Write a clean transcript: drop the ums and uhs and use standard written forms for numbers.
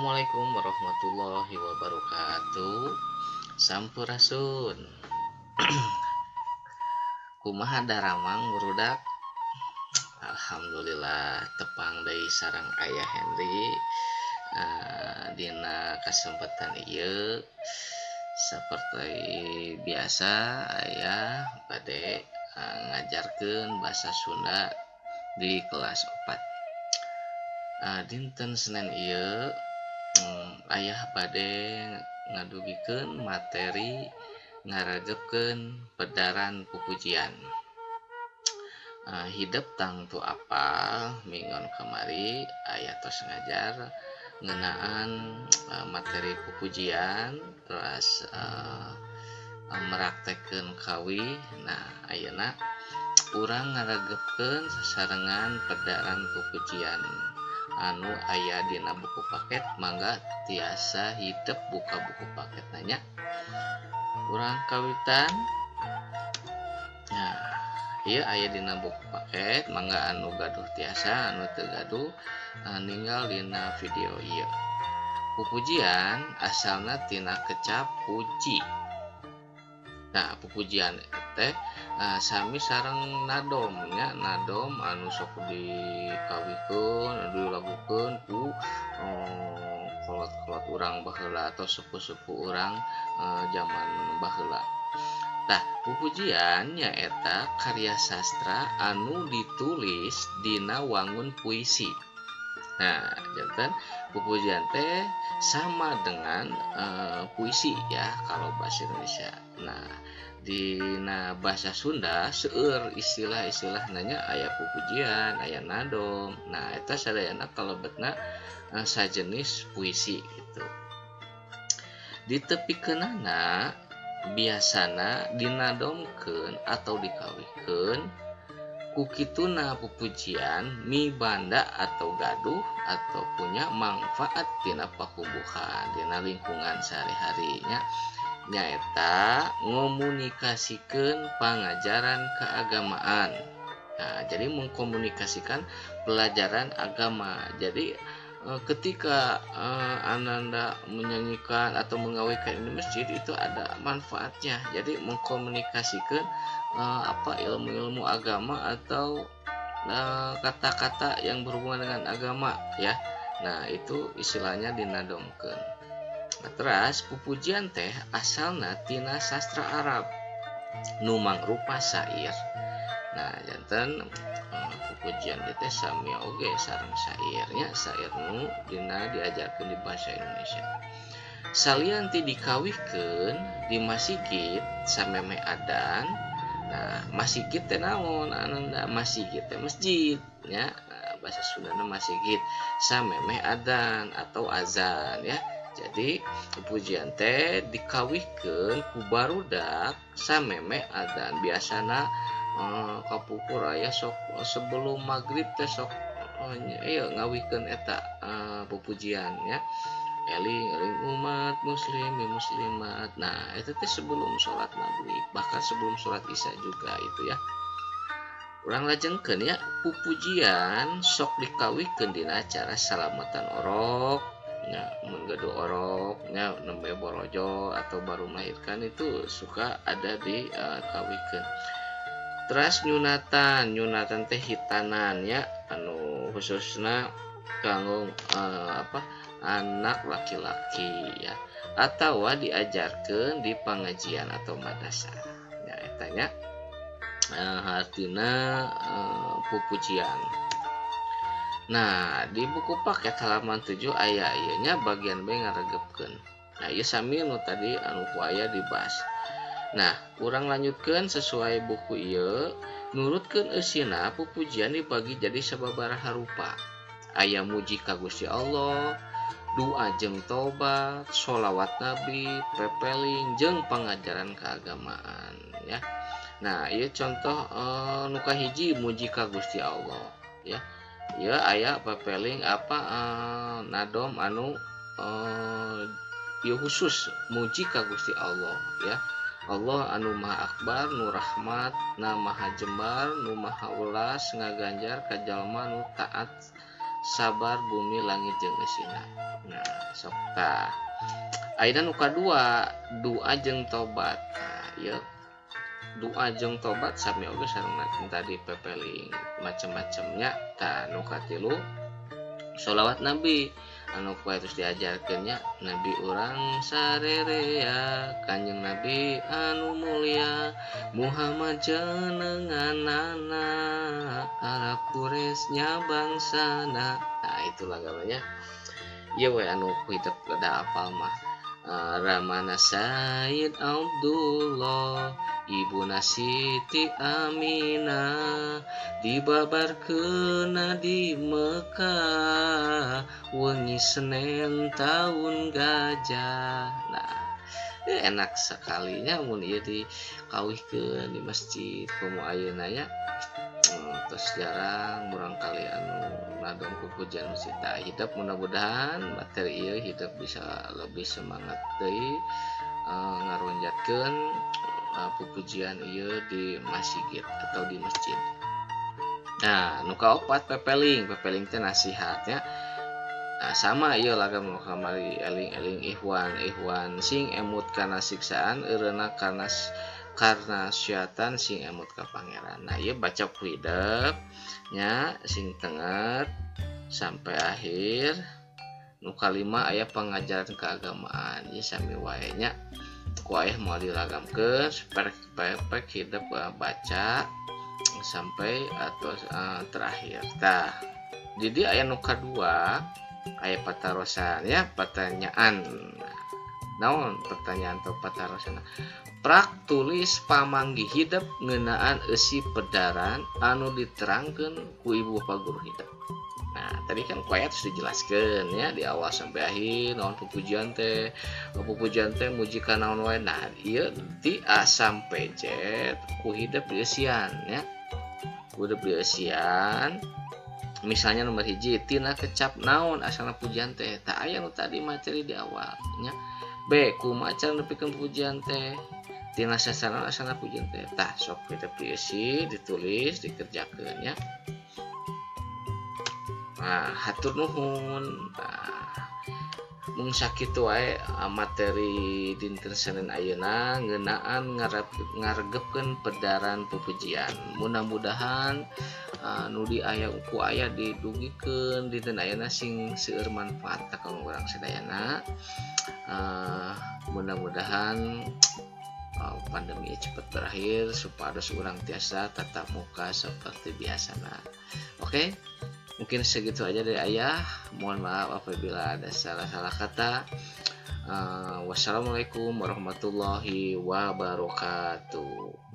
Assalamualaikum warahmatullahi wabarakatuh. Sampurasun. Kumaha daramang, barudak? Alhamdulillah, tepang deui sareng Ayah Henry. Dina kesempatan ieu, seperti biasa, Ayah bade ngajarkeun bahasa Sunda di kelas 4. Dinten Senin ieu Ayah bade ngadugikeun materi ngaregepkeun pedaran pupujian. Hidep tangtu apal, minggon kamari Ayah tos ngajar ngeunaan materi pupujian, terus meraktekeun kawih. Nah, ayeuna urang ngaregepkeun sasarengan pedaran pupujian anu aya dina buku paket. Mangga tiasa hidep buka buku paket nya. Urang kawitan. Nah, ieu aya dina buku paket. Mangga anu gaduh tiasa, anu teu gaduh ninggal dina video ieu. Pupujian asalna tina kecap puji. Nah, pupujian teh sami sareng nadom nya, nadom anu sok dikawihkeun, dilagukeun ku kolot-kolot urang baheula atau sepuh-sepuh urang zaman baheula. Tah, pupujian nyaeta karya sastra anu ditulis dina wangun puisi. Nah, janten pupujian teh sama dengan puisi ya, kalau bahasa Indonesia. Nah, dina bahasa Sunda seueur istilah-istilahna nya, aya pupujian, aya nadom. Nah, eta sadayana kalebetna sajenis puisi gitu. Ditepikeunana biasana dinadomkeun atau dikawihkeun. Ku kituna pupujian mibanda atau gaduh atau punya manfaat tina pakubuhan, dina lingkungan sehari-hari nya, nyaeta ngomunikasikeun pangajaran keagamaan. Nah, jadi mengkomunikasikan pelajaran agama. Jadi ketika ananda menyanyikan atau mengawihkan di masjid itu ada manfaatnya. Jadi mengkomunikasikan apa, ilmu-ilmu agama atau kata-kata yang berhubungan dengan agama ya. Nah, itu istilahnya dinadomkeun. Nah, teras pupujian teh asalna tina sastra Arab nu mangrupa syair. Nah, janten pupujian teh sami oge sareng syairnya, syair nu dina diajarkeun di bahasa Indonesia. Salian ti dikawihkeun di masjid samemeh adan. Nah, masjid teh naon, ananda? Masjid teh masjid ya. Nah, bahasa Sundana masjid. Samemeh adan atau azan ya. Jadi pujian teh dikawihkeun ku barudak samemeh adan. Biasana kapungkur aya sok sebelum maghrib teh sok ieu ngawihkeun eta pupujian ya. Eling eling umat muslim muslimat. Nah, itu teh sebelum sholat maghrib, bahkan sebelum sholat Isya juga itu ya. Urang lajengkeun ya. Pupujian sok dikawihkeun dina acara salamatan orok nya. Mun gaduh orok nya, nembe borojo atau baru melahirkan, itu suka ada di kawihkeun. Teras nyunatan, nyunatan teh hitanan ya, anu khususna kanggo apa, anak laki-laki ya, atau diajarkan di pengajian atau madrasah ya. Eta nya artina pupujian. Nah, di buku paket halaman 7 aya ieu nya, bagian B, ngaregepkeun. Nah, ieu sami nu tadi anu ku aya dibahas. Nah, urang lanjutkeun sesuai buku ieu. Nurutkeun eusina, pupujian dibagi jadi sababaraha rupa. Aya muji ka Gusti Allah, doa jeung tobat, sholawat nabi, pepeling jeung pengajaran keagamaan ya. Nah, ieu contoh nu kahiji, muji ka Gusti Allah ya. Ya, aya pepeling apa, nadom anu ieu khusus muji ka Gusti Allah ya. Allah anu Maha Akbar, nu rahmat na maha jembar, nu maha welas ngaganjar ka jalma nu taat. Sabar bumi langit jeung eusina. Nah, sok tah. Ayeuna nu kadua, doa jeung tobat. Nah, ieu doa jeung tobat sami oge sareng tadi pepeling macam-macamnya. Tah, nu katilu sholawat Nabi anu ku terus diajarkeun nya, Nabi urang sarerea, Kanjeng Nabi anu mulia, Muhammad jenenganana, Arab Quraisy nya bangsana. Nah, itulah gambarnya. Ieu we anu ku hidep da apal mah. Ramana Said Abdullah, Ibuna Siti Aminah, dibabarkeunna di Mekah wengi Senin tahun gajah. Nah, enak sekalinya mun ieu dikawihkeun di masjid komo ayeuna nya. Terus jarang murangkalih anu nadom pupujian masjid. Tah, hidep mudah-mudahan materi ieu hidep bisa lebih semangat deui ngaronjatkeun pupujian ieu di masjid atau di masjid. Nah, nu kaopat pepeling. Pepeling teh nasihatnya. Nah, sama ieu lagam nu kamari, eling-eling ikhwan ikhwan sing emut kana siksaan, eureunna karena syaitan, sing emut ka Pangeran. Nah, ieu baca ku hidep nya, sing tenget sampai akhir. Nu kalima aya pengajaran keagamaan. Ieu sami wae nya, ku ayah moal diragamkeun, pek hidep baca sampai atau terakhir. Tah, jadi aya nu kadua, aya patarosan ya, pertanyaan. Naon pertanyaan atau patarosan? Prak tulis pamanggih hidep ngeunaan eusi pedaran anu diterangkeun ku ibu bapak guru hidep. Nah, tadi kan ku ayah terus dijelaskan ya di awal sampai akhir naon pupujian teh, pupujian teh muji ka naon wae. Nah, ieu di A sampai Z ku hidep dieusian ya. Ku hidep dieusian. Misalnya nomor 1, tina kecap naon asalna pujian teh? Tah, aya nu tadi materi di awal nya. B, kumaha cara nepikeun pujian teh? Tina sasaran asalna pujian teh? Tah, sok kita diisi, ditulis, dikerjakeun ya. Nah, hatur nuhun. Nah, mung sakitu wae materi dinten Senin ayeuna ngeunaan ngaregepkeun pedaran pupujian. Mudah-mudahan nu di aya ku aya didugikeun dinten ayeuna sing seueur manfaat ka urang sadayana. Mudah-mudahan pandemi cepat berakhir supados urang tiasa tatap muka seperti biasa. Nah, oke. Okay? Mungkin segitu aja dari ayah. Mohon maaf apabila ada salah-salah kata. Wassalamualaikum warahmatullahi wabarakatuh.